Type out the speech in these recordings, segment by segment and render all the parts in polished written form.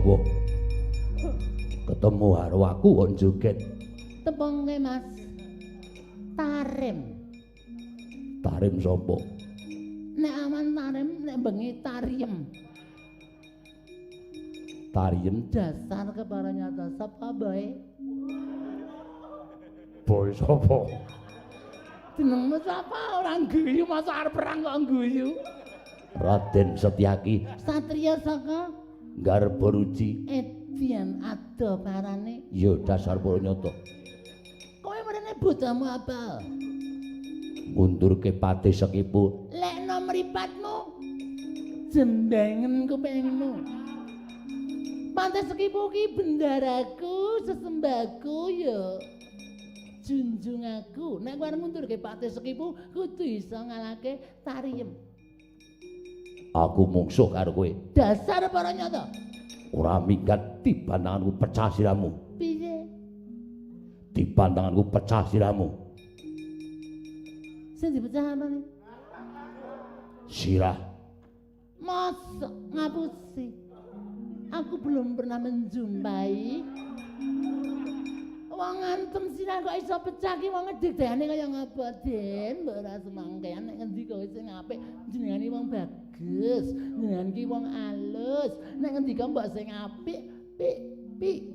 sapa? Ketemu karo aku kok joget. Tepungke Mas. Tarim. Tarim sapa? Nek awan tarim, nek bengi tariem. Tariem dasar kepara nyata sapa bae? Boy sapa? Jenengmu sapa? Ora guyu, masa arep perang kok guyu. Raden Setyaki. Satriya saka Garba Ruci. Edian ado parane. Ya dasar para nyata. Kowe mrene bojomu apa? Ngundurke Patih Sekipu. Lekno mripatmu. Jembengen kupingmu. Patih Sekipu ki bendaraku, sesembahku ya. Junjung aku. Nek kowe arep ngundurke Patih Sekipu kudu iso ngalahke Tariem. Aku mungsuh karo kowe. Dasar para nyata. Ora minggat tiban tanganku pecah siramu. Piye? Tiban tanganku pecah siramu. Sing dipecah apa nih? Sirah. Mosok ngapusi. Aku belum pernah menjumpai wong ngantem sirah kok iso pecah ki wong ngedegane kaya ngapa, Den? Mbok ora semangkean nek ngendika sing apik, jenengane wong bagus, jenengan ki wong alus. Nek ngendika mbok sing apik, pik pik.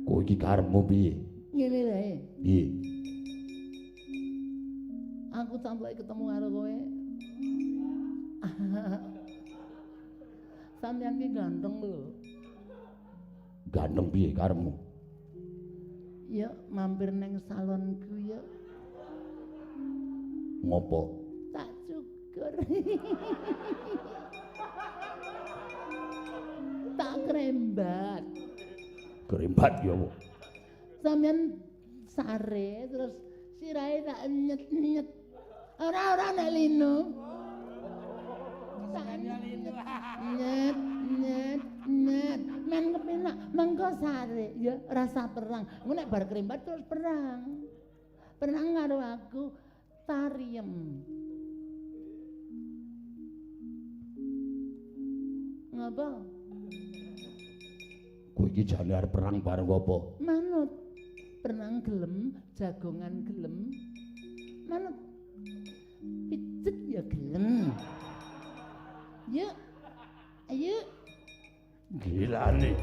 Kowe iki karepmu piye? Ngene wae. Piye? Aku sampe ketemu karo kowe. Sampeyan ki ganteng lho. Ganteng piye karepmu? Ya mampir neng salonku ya. Ngopo? Tak cukur. Tak krembat. Krembat ya apa? Sampeyan sare terus sirahe tak nyet-nyet. Ora-ora nek linu. Tak nyet nyet nyet. Men kepenak mengko sare ya rasa perang. Engko nek bar krembat terus perang. Perang karo aku Tariem. Ngapa? Kowe iki jane arep perang bareng apa? Manut. Perang gelem, jagongan gelem. Manut. Pijet ya gelem. Yuk. Ayo. Gilane.